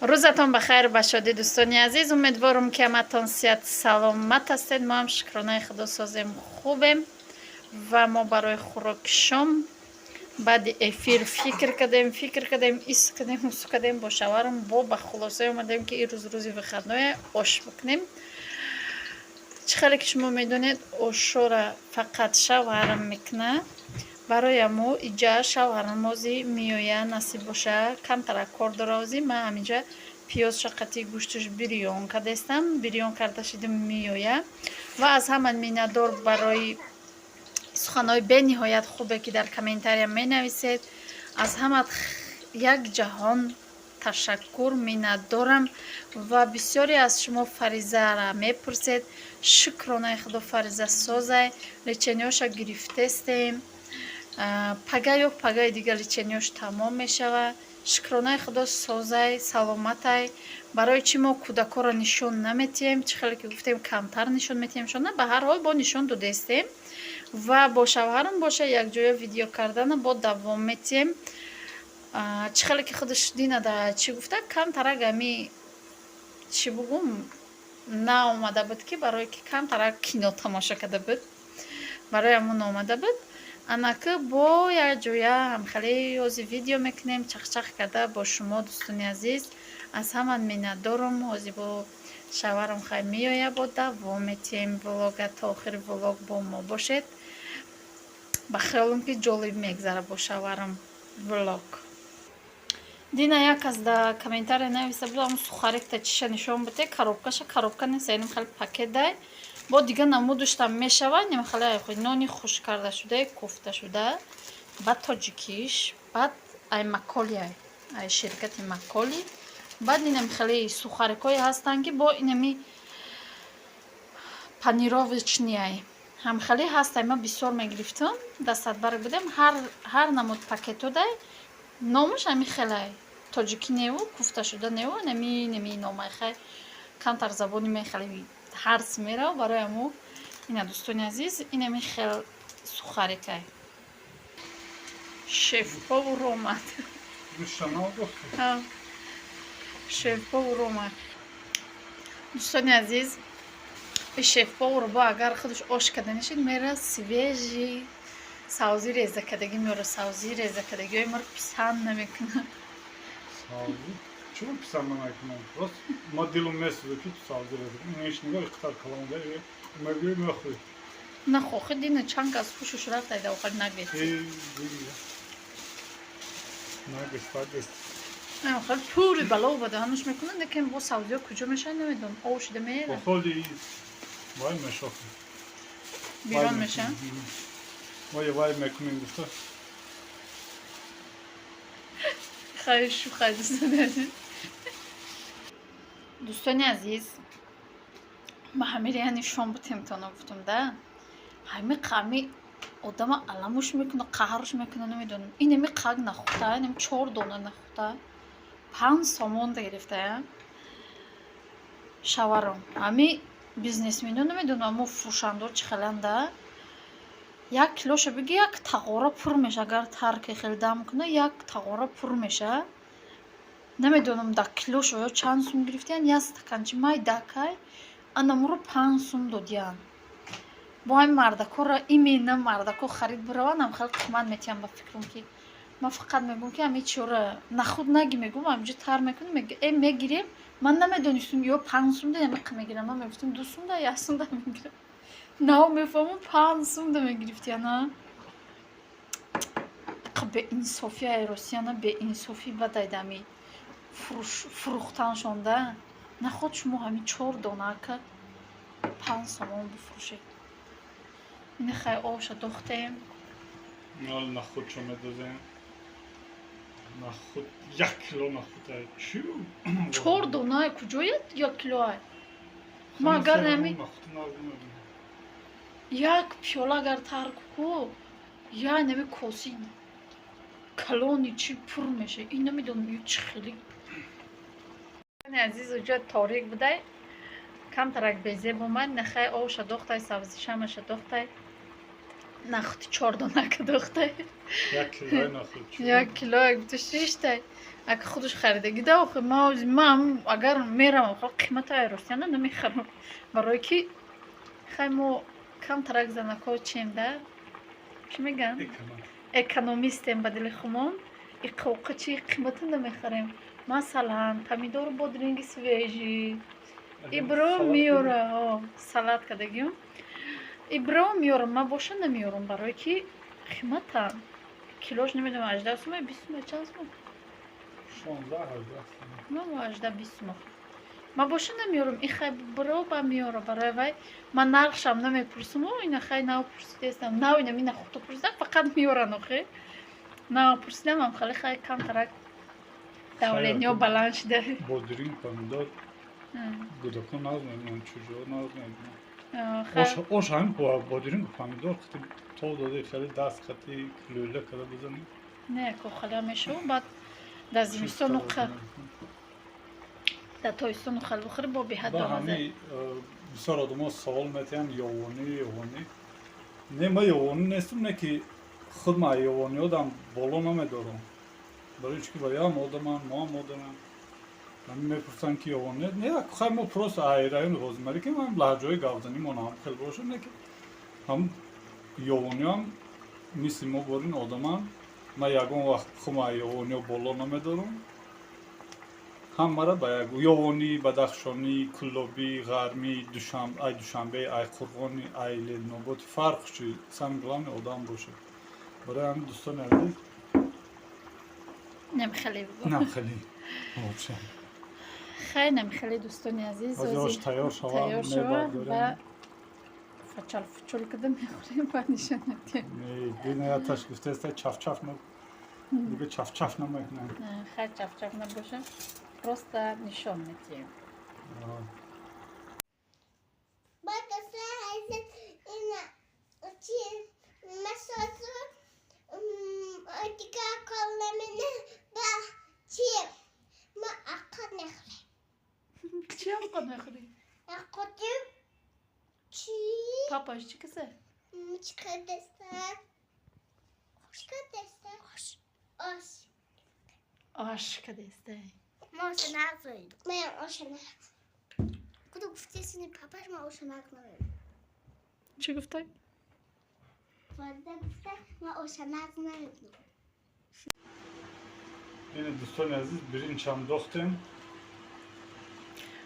Рӯзатон ба хайр, ба шодӣ, дӯстони азиз. Умедворам, ки ҳаматон сиҳат саломат ҳастед. Мо ҳам, шукронаи Худо, созем, хубем. Ва мо барои хӯроки шом баъди эфир фикр кардем, фикр кардем, ис кардем, усу кардем бо шаварам, бо ба хулосае омадем, ки ин рӯз рӯзи выходное, ош бикунем. Чӣ хеле ки шумо медонед, ошора фақат шавҳарам мекунад. Барои амо иҷа шавҳарам ози меоя, насиб боша, камтарак кор дора. Ози ман ҳаминҷа пиёзша қати гӯшташ бирён кардастам. Бирён карда шидим, меоя. Ва аз ҳама миннатдор барои суханҳои бениҳоят хубе, ки дар комментария менависед. Аз ҳама як ҷаҳон ташаккур, миннатдорам. Ва бисёре аз шумо Фаризара мепурсед. Шукронаи Худо, Фариза созай, лечение ёша гирифтестем. Пага ё пагаи дигар лечение ёш тамом мешавад. Шукронаи Худо, созай, саломатай. Барои чӣ мо кӯдакҳоро нишон наметиҳем? Чӣ хеле ки гуфтем, камтар нишон метиҳем шона, ба ҳар ҳол бо нишон додестем. Ва бо шавҳарам боша, якҷоя видео кардана бо давом метиҳем. Чӣ хеле ки худаш дина да чӣ гуфта, камтарак ами чӣ бугум, наомада буд, ки барое ки камтарак кино тамошо карда буд, барои ҳамон омада буд. Анаки бо якҷоя ҳамхеле ҳози видео мекунем, чахчах карда бо шумо, дӯстони азиз. Аз ҳама миннатдорум. Ҳози бо шавҳарам хай меоя, бо давом метиҳем влога. То охири влог бо мо бошед. Ба хаёлам, ки ҷолиб мегзарад бо шавҳарам влог. Дина як кас да комментария нависта буд: ам сухарикта чиша нишон буте, коробкаша. Коробка нест, инам хеле пакет дай, бо дига намудуштам мешавад. Ним хеле нони хушк карда шудаи кофта шуда ба тоҷикиш, баъд ай Маколи, ай ширкати Маколи. Баъд инам хеле сухарикҳое ҳастанд, ки бо инами панировочный ай ҳамхеле ҳастай. Ма бисёр мегирифтам, дастатбарг будем. Ҳар намуд пакетодай, номаш ҳами хелай тоҷикӣ неву куфта шуда неву неми номай. Хай, камтар забони мехеле ҳарс мерав. Барои ҳамо ина, дӯстони азиз, инами хел сухарикай. Шеф-повар омад, шеф-повар омад, дӯстони азиз. Шеф-повар бо агар худаш ош карда нишид, мера свежий савзӣ реза кардагӣ меёра. Савзӣ реза кардагиҳои маро писанд намекунад. Чаро писанд намекунам? Рост, ма дилум месӯзад, ки ту савзӣ реза. Иниш нигоҳ, иқтар калонда мегӯӣ, мехӯрӣ. На, хохи дина чанд кас хушуш рафт, айда охир нагест. Нагест, нагест. Охир пури бало ба даҳанаш мекунад, лекин бо савзиҳо куҷо мешавад, намедонам, об шида мера. Охоли вай мешохи. Берон мешавад. Вай вай мекунем гуфта. Хай, шухай, дӯстони азиз. Дӯстони азиз, ба ҳамире нишон бутемтона гуфтам да, ҳами қами одама аламуш мекуна, қаҳруш мекуна, намедонам. Инами қак нахӯрта, инами чор дона нахӯрта, 5 сомон гирифтая шаваром. Ҳами бизнесмено, намедонам, мо фурӯшандор чӣ хеланда, як килоша биги, як тағора пур меша. Агар тарке хеле дам куна, як тағора пур меша. Намедонам, да килошо ё чанд сум гирифтиян. Як стаканчи майдакай анамуро 5 сум додиян. Бо ҳами мардакора, именно мардако харид бираванд, хеле қимат метиҳанд. Ба фикрам, ки ман фақат мегӯям, ки ҳами чиёра нахуд наги, мегӯм, ҳаминҷо тар мекунем, э, мегирем. Ман намедонистум, ё 5 сум да ямиқа мегирам. Ман мегуфтам, 2 сум да, 1 сум да мегирам. Нав мефаҳмам, 5 сум да мегирифтияна. Беинсофӣ ай росияна, беинсофӣ бадайдами фурӯхтаншонда. Наход шумо ҳамин чор донака 5 сомон бифурӯшед? Ина хай, обша дохтем. Нахудшо медозем. Нахуд, 1 кило нахуд чӣ? Чор донае куҷоя 1 килоай? Ма агар нами як пиёла агар тар ку, я нами коси калони чӣ пур меша. Ин намедонам, ё чӣ хеле. Азиз, уҷо торик будай, камтарак безеб омад. Нахай, обша дохтай, сабзишамаша дохтай. Нахуди чор донака дохтай. Як килои нахуд. Як кило 6 тай. Ака худаш харидагӣ да охи ман агар меравам қимата айростяна намехарам. Барое ки хай мо камтарак занако чем да? Чӣ мегӯянд? Экономистем ба дили хумон. Иқоқа чи қимата намехарем. Масалан, помидору бодринги свежий. Ибро меёра, салат кардагиюм. Ибро меёрам, ман боша намеёрам, барое ки қиматан. Килош намедонам 18 сума, 20 сума, чанд сума? 18-20 сума. Ман боша намеёрам, и хай бро ба меёра барои вай. Ман нархшам намепурсум, ина хай нав пурсидестам. Нав ина мина худто пурсидам, фақат меёран охе. Нав пурсидам, ам хали хай камтарак давление баланд шуда. Бодринг, помидор. Гудакон наз мебинанд, чӯҷаҳо наз мебинанд. Ош ҳамин бодирингу помидор хати тов дода хеле даст хати лӯла када бизанӣ. Не, кохаля мешавам, баъд дар зимистону дар тобистону хал бихӯри бо беҳад. Ба ҳами бисёр одамо савол метиҳанд: ёвонӣ, ёвонӣ. Не, ман ёвонӣ нестам, не ки худ ман ёвониёдам боло намедорам. Барои чӣ ки ваям одаманд, моам одамам. Ҳамин мепурсанд ки ёвонӣ. Не, хай мо просто ай райони Ҳозимарӣ ки ман лаҳҷаҳои гапзанимон ҳам хел бошад, не ки ҳам ёвониам мисли мо борин одаманд. Ман ягон вақт худма ёвониё боло намедорам. Ҳамара ба як ёвонӣ, бадахшонӣ, куллобӣ, ғармӣ, ай Душанбе, ай Қурғони, ай Ленинобод фарқ чи, самое главное одам бошад. Барои ҳамин, дӯстони азиз, Намхеле. Намхеле. Вообще. Хай намхеле, дӯстони азиз. Ош тайёр шавад, ва фачал фучул када мехӯрем, ба нишон медиҳем. Бина, яташ гуфтааста чафчаф, дига чафчаф намекунам. Хай, чафчаф набоша, просто нишон медиҳем. Баъд ина чи масозу дига колламина ба чи ма ақад мехӯрем. Чи овқат мехӯрӣ? Ақоти чи. Папаш чӣ киса? Чӣ кардеста? Чӣ кардеста? Ош. Ош. Ош кардеста. Ма оша нағзоем. Ман оша нағз. Куду гуфтесини папаш ма оша нағз намебинам. Чӣ гуфтай? Варда гуфта ма оша нағз намебинам. Ина, дӯстони азиз, биринчам дохтем.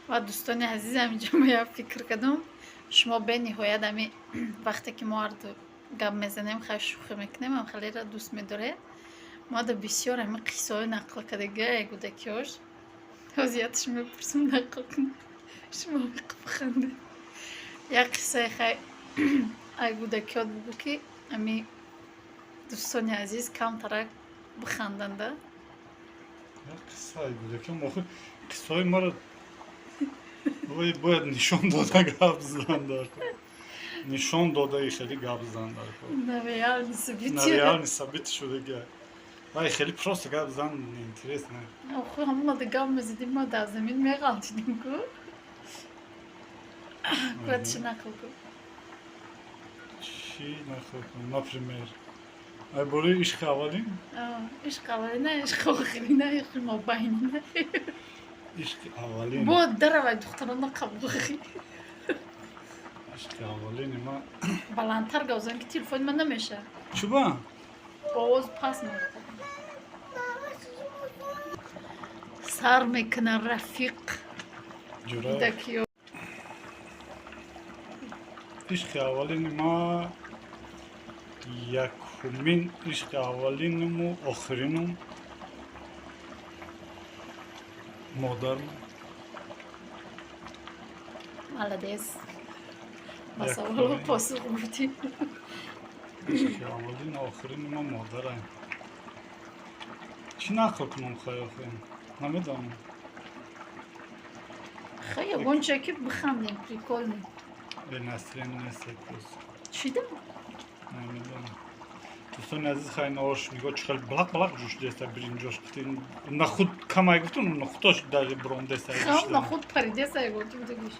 Ва дӯстони азиз, ҳаминҷо мо як фикр кардам. Шумо бениҳоят ами вақте ки мо ҳарду гап мезанем, хай шӯхӣ мекунем, ам хелеро дӯст медоред. Мо да бисёр ами қиссаҳои нақл кардага гудакиҳош. Ҳозияташ мепурсам, нақл кунам. Шумо бихандед. Як қиссаи хай ай гудакиҳот бугӯ, ки ами дӯстони азиз камтарак биханданда. Як қиссаи гудакиҳо, охир қиссаҳои маро бояд нишон дода гап зан дар кор. Нишон додаи хеле гап зан дар кор. На реальный событие. На реальный событие шудага. Вай хеле просто гап зан неинтересно. Охи, ҳамона да гап мезадим, ма дар замин меғалтидим ку. Бояд чӣ нақл кун? Чӣ нақл кунам? Например, ай бораи ишқи аввалин? Ишқи аввалина, ишқи охирина, ишқи мобайнина. Ишқи аввалин. Бо даравай духтарона қабухи. Ишқи аввалини ма. Баландтар гап зан, ки телефони ман намеша. Чуба? Бо овоз пас мерафт. Сар мекуна рафиқ. Ҷура. Гудакиё. Ишқи аввалини ма, якумин ишқи аввалинуму охиринум модарм. Молодец. Ба саволо посух гуфтӣ. Ишқи аввалин охирини ма модарам. Чӣ нақл кунам, хай, охир намедонам. Хай, ягон чое ки бихандем, прикольный. Бенасрин нест просто. Чӣ да? Намедонам. Дӯстони азиз, хай наош нигоҳ, чӣ хел балақ балақ ҷӯшидеста биринҷош. Нахуд камай гуфтум, нахудош даже буромдеста. Хам нахуд паридеса ягон чи будагиш.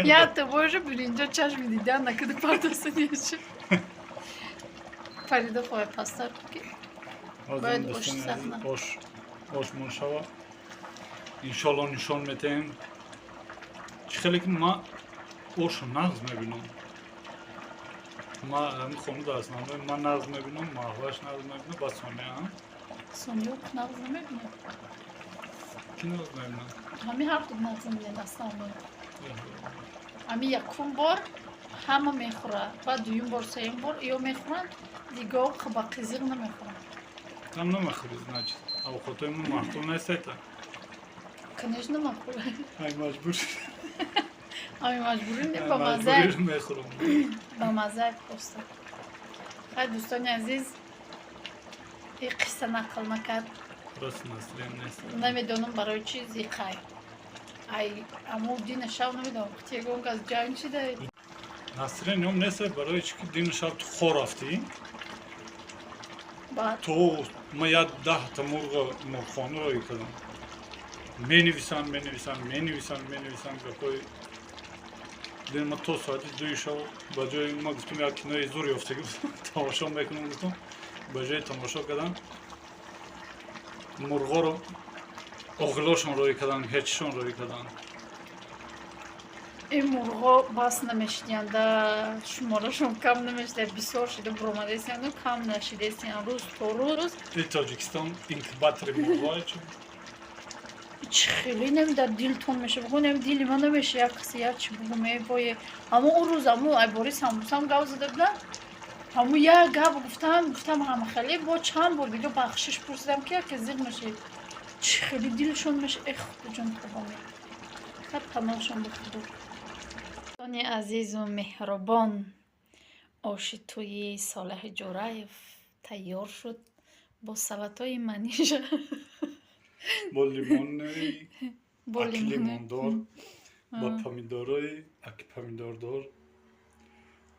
Ята боже, биринҷо чашми дидан накуди партосанечи. Фарида хоя пастар ки. Бояд ош сахна. Ош ошмон шава. Иншолло, нишон метаҳем. Чӣ хеле ки ман ошу нағз мебинам. Ма ҳамин хона дар основной ман нағз мебинам, Маҳваш нағз мебинам, ба Сония. Сония нағз намебинад. Ки нағз мебинам? Ҳамин ҳар ду нағз мебинад основной. Ҳамин якум бор ҳама мехӯрад, баъд дуюм бор, сеюм бор ё мехӯранд, дигар ба қизиқ намехӯранд. Там намехӯри, значит. Авқотои мо маъқул нестета. Конечно, маъқул. Ай, маҷбур. Ами маҷбурӣ не, ба мазза. Мехӯрам. Ба мазза просто. Хай, дӯстони азиз, и қисса нақл накард. Просто настроение нест. Намедонам, барои чи зиқай. Ай, аму дина шав намедонам, ягон кас ҷанг шида. Настроение ом нест, барои чи ки дина шав ту хор рафтӣ. Баъд То ма як 10-та мурға мурғхона роӣ кардам. Менависанд, менависанд, менависанд, менависанд гапҳои. Дин ма то соати 2-и шав, ба ҷои ма гуфтам, як кинои зур ёфтагӣ тамошо мекунам, гуфтам, ба ҷои тамошо кардан мурғоро оғилошон роӣ кардан, ҳечшон роӣ кардан. Ин мурғо бас намешидиянд, шуморашон кам намешида, бисёр шида буромадесияну кам нашидесиян рӯз то рӯз. И Тоҷикистон инкубатори мурғое чи? Чи хеле нами дар дилтон меша, бугу нами дили ман намеша, як касе як чи бугу мевое. Ҳамо он рӯз ҳамо ай бори самбусам гап зада будам, ҳамо як гап гуфтам, гуфтам, ҳама хеле бо чанд бор дига бахшиш пурсидам, ки яке зиқ мешед. Чи хеле дилшон меша, эх, худоҷон, тавба ме хай, паноҳшон ба Худо. Дӯстони азизу меҳрубон, оши тӯи Солеҳи Ҷураев тайёр шуд бо салатҳои Манижа. Бо лимони бо аки лимони лимондор, ба помидорои аки помидордор,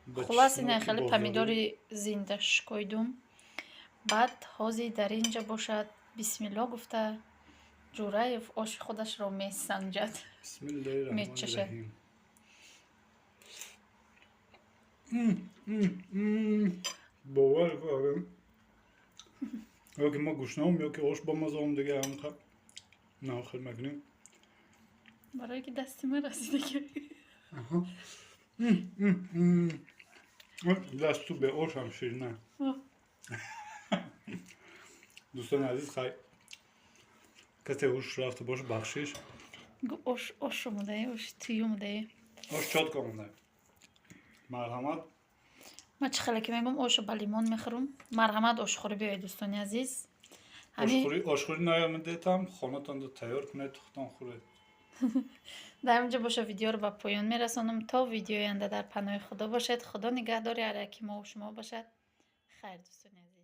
ба Хулас, ина чесноки хеле бозорӣ. Помидори зинда шикоидум. Баъд ҳозир дар ин ҷа бошад, бисмилло гуфта, Ҷураев оши худашро месанҷад. Бисмиллоҳи раҳмони Мечашад. раҳим. Бовар кардем, ё ки ма гушнаам, ё ки ош бамазаам, дига ҳамқа нахел мекунем. Барое ки дасти ман расидаги. Дасту бе ошам ширина. Дӯстони азиз, хай, касе ҳуш рафта боша, бахшиш. Ош, ош омодаe, оши тӯй омодаe. Ош чётко омода, марҳамат. Ман чӣ хеле ки мегӯм, ошу ба лимон мехӯрам. Марҳамат, ошхӯрӣ биёед, дӯстони азиз. Ҳамин. Ошхӯрӣ наёмадетам, хонатонро тайёр кунед, худтон хӯред. Дар инҷо боша, видеоро ба поён мерасонам. То видеои оянда дар паноҳи Худо бошед. Худо нигаҳдори ҳар яки мову шумо бошад. Хайр, дӯстони азиз.